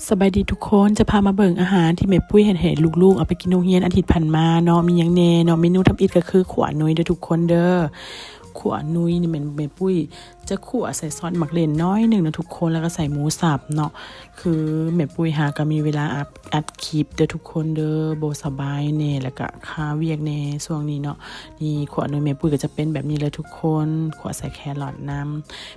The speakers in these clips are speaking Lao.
ສະບາຍດີທຸກຄົນ, ຈະພາມາເບິ່ງອາຫານທີ່ແມ່ປຸ້ຍເຮັດໃຫ້ລູກໆເອົາໄປກິນໂຮງຮຽນອາທິດຜ່ານມາເນາະ. ມີຫຍັງແດ່ເນາະ? ເມນູທຳອິດກໍຄືຂົ້ວໜຸ່ຍເດີທຸກຄົນເດີ. ຂົ້ວໜຸ່ຍນີ້ແມ່ນແມ່ປຸ້ຍຈະຂົ້ວໃສ່ຊອດໝາກເລັ່ນໜ້ອຍໜຶ່ງເນາະທຸກຄົນ, ແລ້ວກໍໃສ່ໝູສັບເນາະ. ຄືແມ່ປຸ້ຍຫາກໍມີເວລາອັດ ອັດຄລິບເດີທຸກຄົນເດີ, ບໍ່ສະບາຍແດ່ ແລ້ວກໍຄາວຽກແດ່ຊ່ວງນີ້ເນາະ. ນີ້ ຂົ້ວໜຸ່ຍແມ່ປຸ້ຍກໍຈະເປັນແບບນີ້ເລີຍທຸກຄົນ, ຂົ້ວໃສ່ແຄຣອດນຳ.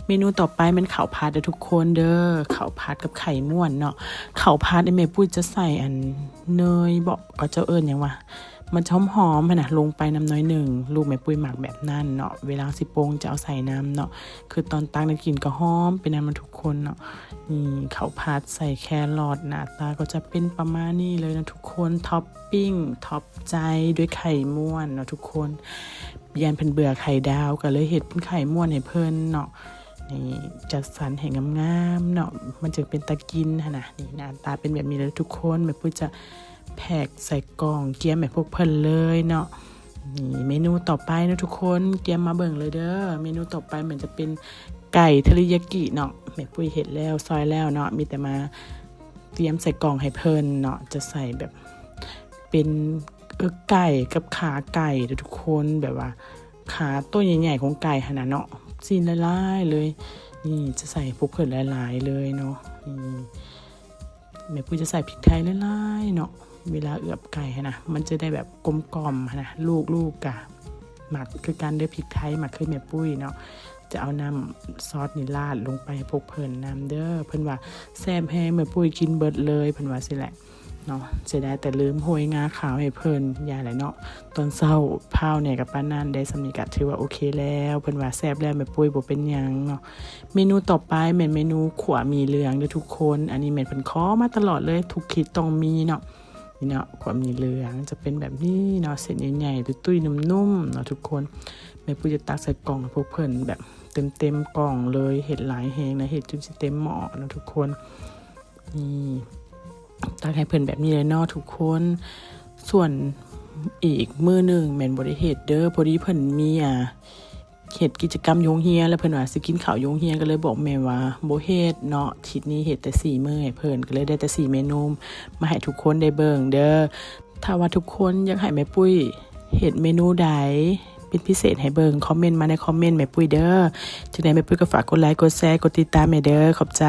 ເມນູຕໍ່ໄປແມ່ນເຂົ້າຜັດເດີທຸກຄົນເດີ, ເຂົ້າຜັດກັບໄຂ່ມ້ວນເນາະ. ເຂົ້າຜັດນີ້ແມ່ປຸ້ຍຈະໃສ່ອັນເນີຍເບາະ ເຂົາເຈົ້າເອີ້ນຫຍັງວະ ມັນຈະຫອມໆຫັ້ນນະ ລົງໄປນຳໜ້ອຍໜຶ່ງ. ລູກແມ່ປຸ້ຍມັກແບບນັ້ນເນາະ, ເວລາເຮົາຊິປົງຈະເອົາໃສ່ນຳເນາະ. ຄືຕອນຕັກນັ້ນກິນກໍຫອມໄປນຳເນາະທຸກຄົນເນາະ. ນີ້ເຂົ້າຜັດໃສ່ແຄຣອດ ໜ້າຕາກໍຈະເປັນປະມານນີ້ເລີຍເນາະທຸກຄົນ. ທັອບປິ້ງ ທັອບໃຈດ້ວຍໄຂ່ມ້ວນເນາະທຸກຄົນ. ຢ້ານເພິ່ນເບື່ອໄຂ່ດາວ ກໍເລີຍເຮັດເປັນໄຂ່ມ້ວນໃຫ້ເພິ່ນເນາະ. ນີ້ ຈັດສັນໃຫ້ງາມໆເນາະ, ມັນຈຶ່ງເປັນຕາກິນຫັ້ນນະ. ນີ້ ໜ້າຕາເປັນແບບນີ້ເລີຍທຸກຄົນ. ແມ່ປຸ້ຍຈະແພັກໃສ່ກ່ອງ ກຽມໃຫ້ພວກເພິ່ນເລີຍເນາະ. ນີ້ ເມນູຕໍ່ໄປເນາະທຸກຄົນ, ກຽມມາເບິ່ງເລີຍເດີ. ເມນູຕໍ່ໄປມັນຈະເປັນໄກ່ເທີຣິຍາກິເນາະ. ແມ່ປຸ້ຍເຮັດແລ້ວ ຊອຍແລ້ວເນາະ, ມີແຕ່ມາຕຽມໃສ່ກ່ອງໃຫ້ເພິ່ນເນາະ. ຈະໃສ່ແບບເປັນເອິກໄກ່ກັບຂາໄກ່ເດີທຸກຄົນ, ແບບວ່າຂາໂຕໃຫຍ່ໆຂອງໄກ່ຫັ້ນນະເນາະ, ຊີ້ນຫຼາຍໆເລີຍ. ນີ້ ຈະໃສ່ໃຫ້ພວກເພິ່ນຫຼາຍໆເລີຍເນາະ. ນີ້ ແມ່ປຸ້ຍຈະໃສ່ພິກໄທຫຼາຍໆເນາະ, ເວລາເອືອບໄກ່ຫັ້ນນະ ມັນຈະໄດ້ແບບກົມກ່ອມຫັ້ນນະ. ລູກໆກະມັກຄືກັນເດີ, ພິກໄທມັກຄືແມ່ປຸ້ຍເນາະ. ຈະເອົານ້ຳຊອດນີ້ລາດລົງໄປໃຫ້ພວກເພິ່ນນຳເດີ. ເພິ່ນວ່າແຊບແຮງ, ແມ່ປຸ້ຍກິນເບິດເລີຍ ເພິ່ນວ່າຊີ້ແຫຼະເນາະ. ເສຍດາຍແຕ່ລືມໂຮຍງາຂາວໃຫ້ເພິ່ນ. ຢ່າແຫຼະເນາະ, ຕອນເຊົ້າພ້າວແດ່ກໍປານນັ້ນ, ໄດ້ສ່ຳນີ້ກໍຖືວ່າໂອເຄແລ້ວ. ເພິ່ນວ່າແຊບແລ້ວແມ່ປຸ້ຍ, ບໍ່ເປັນຫຍັງເນາະ. ເມນູຕໍ່ໄປແມ່ນເມນູຂົ້ວໝີ່ເຫຼືອງເດີທຸກຄົນ. ອັນນີ້ແມ່ນເພິ່ນຂໍມາຕະຫຼອດເລີຍ, ທຸກຄລິບຕ້ອງມີເນາະ. ນີ້ເນາະ, ຂົ້ວໝີ່ເຫຼືອງຈະເປັນແບບນີ້ເນາະ, ເສັ້ນໃຫຍ່ໆ ຕຸ້ຍໆ ນຸ້ມໆເນາະທຸກຄົນ. ແມ່ປຸ້ຍຈະຕັກໃສ່ກ່ອງໃຫ້ພວກເພິ່ນແບບເຕັມໆກ່ອງເລີຍ, ເຮັດຫຼາຍແຮງນະ, ເຮັດຈົນຊິເຕັມໝໍ້ເນາະທຸກຄົນ. ນີ້ ຕັກໃຫ້ເພິ່ນແບບນີ້ເລີຍເນາະທຸກຄົນ. ສ່ວນອີກມື້ໜຶ່ງແມ່ນບໍ່ໄດ້ເຮັດເດີ, ພໍດີເພິ່ນມີ ອ່າ ເຮັດກິດຈະກຳຢູ່ໂຮງຮຽນ ແລ້ວເພິ່ນວ່າຊິກິນເຂົ້າຢູ່ໂຮງຮຽນ, ກໍເລີຍບອກແມ່ວ່າບໍ່ເຮັດເນາະ. ທິດນີ້ເຮັດແຕ່ສີ່ມື້ໃຫ້ເພິ່ນ, ກໍເລີຍໄດ້ແຕ່ສີ່ເມນູມາໃຫ້ທຸກຄົນໄດ້ເບິ່ງເດີ. ຖ້າວ່າທຸກຄົນຢາກໃຫ້ແມ່ປຸ້ຍເຮັດເມນູໃດເປັນພິເສດໃຫ້ເບິ່ງ, ຄອມເມັນມາໃນຄອມເມັນແມ່ປຸ້ຍເດີ. ຈັ່ງໃດແມ່ປຸ້ຍກໍຝາກກົດໄລ ກົດແຊ ກົດຕິດຕາມແດ່ເດີ. ຂອບໃຈ.